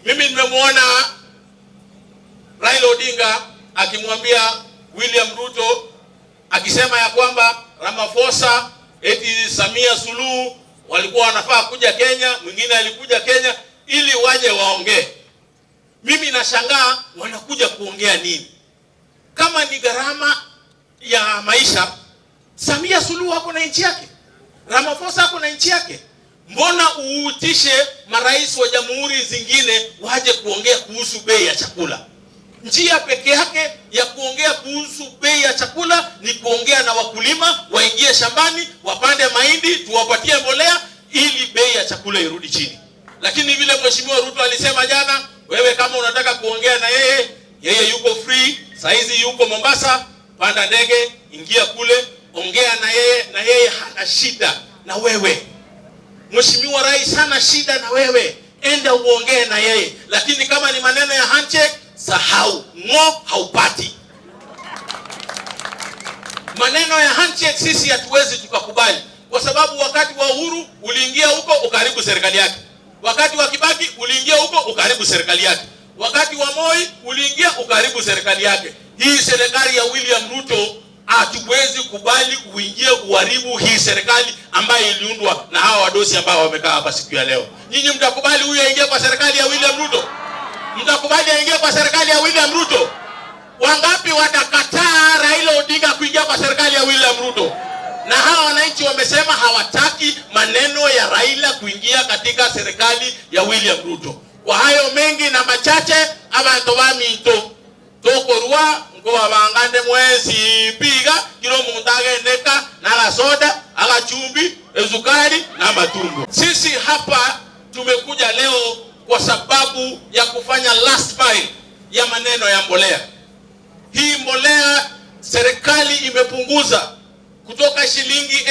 Mimi nimemwona Raila Odinga akimwambia William Ruto, akisema ya kwamba Ramaphosa, eti Samia Suluhu walikuwa wanafaa kuja Kenya, mwingine alikuja Kenya ili waje waongee. Mimi nashangaa wanakuja kuongea nini? Kama ni gharama ya maisha, Samia Suluhu ako na nchi yake, Ramaphosa ako na nchi yake. Mbona uutishe marais wa jamhuri zingine waje kuongea kuhusu bei ya chakula? Njia peke yake ya kuongea kuhusu bei ya chakula ni kuongea na wakulima, waingie shambani, wapande mahindi, tuwapatie mbolea ili bei ya chakula irudi chini. Lakini vile Mheshimiwa Ruto alisema jana, wewe kama unataka kuongea na yeye, yeye yuko free, saizi yuko Mombasa, panda ndege, ingia kule, ongea na yeye, na yeye hana shida na wewe. Mheshimiwa Rais hana shida na wewe, enda uongee na yeye. Lakini kama ni maneno ya handshake, sahau, ng'o, haupati. Maneno ya handshake sisi hatuwezi tukakubali, kwa sababu wakati wa Uhuru uliingia huko ukaharibu serikali yake, wakati wa Kibaki uliingia huko ukaharibu serikali yake, wakati wa Moi uliingia ukaharibu serikali yake. Hii serikali ya William Ruto hatuwezi kubali uingie uharibu hii serikali ambayo iliundwa na hawa wadosi ambao wamekaa hapa siku ya leo. Nyinyi mtakubali huyu aingie kwa serikali ya William Ruto? Mtakubali aingie kwa serikali ya William Ruto? Wangapi watakataa Raila Odinga kuingia kwa serikali ya William Ruto? Na hawa wananchi wamesema hawataki maneno ya Raila kuingia katika serikali ya William Ruto. Kwa hayo mengi na machache, abantu baminto tokorwa nkoba bangande mwezi piga kilo muntu agendeka nagasoda agachumbi esukari na matumbo. Sisi hapa tumekuja leo kwa sababu ya kufanya last mile ya maneno ya mbolea. Hii mbolea serikali imepunguza kutoka shilingi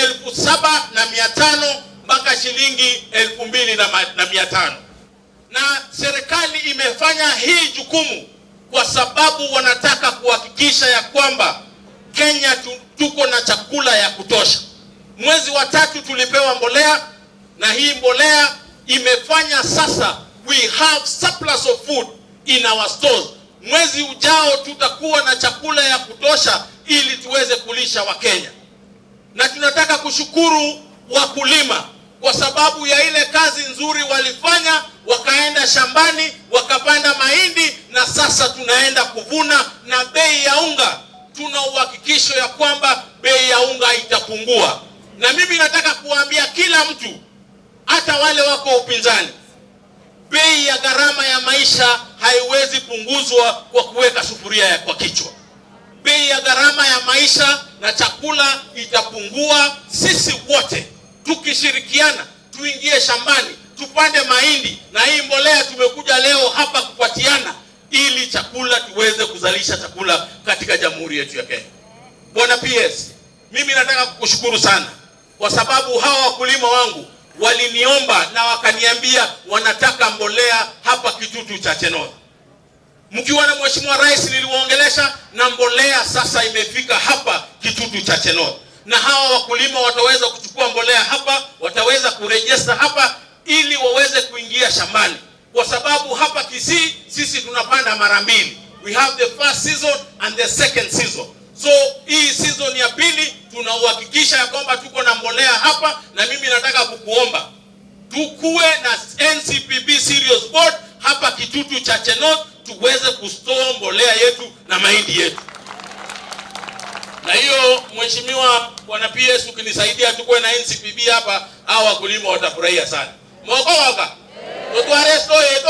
7,500 mpaka shilingi 2,500, na serikali imefanya hii jukumu kwa sababu wanataka kuhakikisha ya kwamba Kenya tuko na chakula ya kutosha. Mwezi wa tatu tulipewa mbolea, na hii mbolea imefanya sasa we have surplus of food in our stores. Mwezi ujao tutakuwa na chakula ya kutosha ili tuweze kulisha Wakenya, na tunataka kushukuru wakulima kwa sababu ya ile kazi nzuri walifanya, wakaenda shambani wakapanda mahindi na sasa tunaenda kuvuna, na bei ya unga tuna uhakikisho ya kwamba bei ya unga itapungua. Na mimi nataka kuwaambia kila mtu, hata wale wako upinzani, bei ya gharama ya maisha haiwezi punguzwa kwa kuweka sufuria ya kwa kichwa. Bei ya gharama ya maisha na chakula itapungua sisi wote tukishirikiana, tuingie shambani tupande mahindi, na hii mbolea tumekuja leo hapa kupatiana ili chakula tuweze kuzalisha chakula katika jamhuri yetu ya Kenya. Bwana PS, mimi nataka kukushukuru sana kwa sababu hawa wakulima wangu waliniomba na wakaniambia wanataka mbolea hapa Kitutu Chache North. Mkiwa na Mheshimiwa Rais niliwaongelesha na mbolea sasa imefika hapa Kitutu Chache North, na hawa wakulima wataweza kuchukua mbolea hapa, wataweza kuregister hapa ili waweze kuingia shambani, kwa sababu hapa Kisii sisi tunapanda mara mbili. We have the first season and the second season. So hii season ya pili tunauhakikisha ya kwamba tuko na mbolea hapa, na mimi nataka kukuomba tukuwe na NCPB Cereals Board hapa Kitutu Chache North tuweze kustore mbolea yetu na mahindi yetu. Na hiyo Mheshimiwa Bwana PS, ukinisaidia tukuwe na NCPB hapa, hao wakulima watafurahia sana. Mokogoka tutware store yetu.